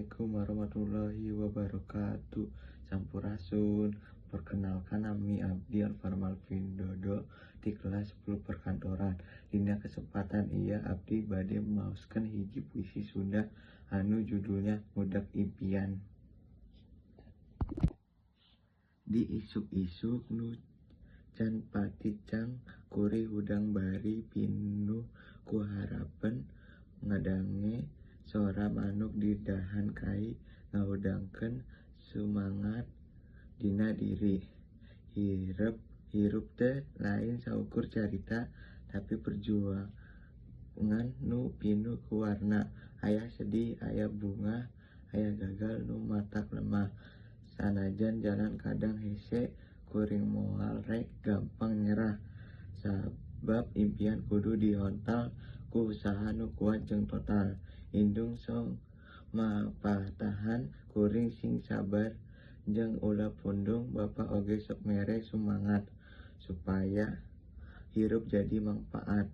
Assalamualaikum warahmatullahi wabarakatuh. Sampurasun. Perkenalkan, nami abdi Alvaro Malvin Dodo di kelas 10 perkantoran. Dina kesempatan ieu abdi bade maoskeun hiji puisi Sunda anu judulna Ngudak Impian. Di isuk-isuk nu can pati cang kuring hudang bari pinuh ku harapeun, ngadange sora manuk di dahan kai ngahudangkeun sumangat dina diri. Hirup teh lain saukur carita, tapi perjuangan nu pinuh ku warna. Aya sedih, aya bungah, aya gagal nu matak lemah. Sanajan jalan kadang hese, kuring moal rek gampang nyerah, sabab impian kudu dihontal ku usaha nu kuat jeung total. Indung sok mapatahan kuring sing sabar jeung ulah pundung. Bapa oge sok mere sumangat supaya hirup jadi mangpaat.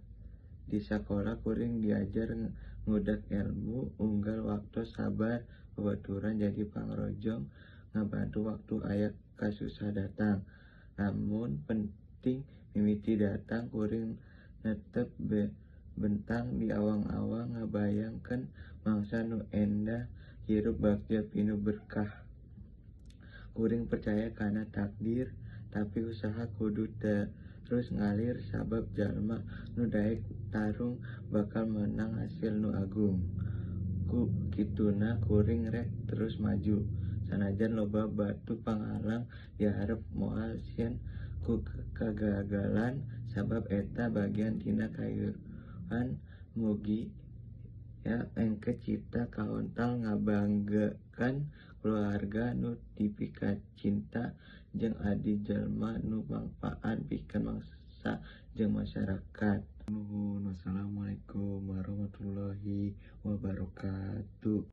Di sakola kuring diajar ngudak elmu, unggal waktos sabar, babaturan jadi pangrojong ngabantu waktu aya kasusah datang. Lamun peuting mimiti datang, kuring netep bentang di awang-awang, ngabayangkeun mangsa nu endah, hirup bagja pinuh berkah. Kuring percaya kana takdir, tapi usaha kudu terus ngalir, sabab jalma nu daek tarung bakal meunang hasil nu agung. Ku kituna kuring rek terus maju sanajan loba batu panghalang di hareup. Moal sieun ku kagagalan, sabab eta bagian tina kahirupan. Mugia engke cita kahontal, ngabanggakeun kulawarga nu dipikacinta, jeung jadi jalma nu mangpaat pikeun bangsa jeung masyarakat. Nuhun. Wassalamualaikum warahmatullahi wabarakatuh.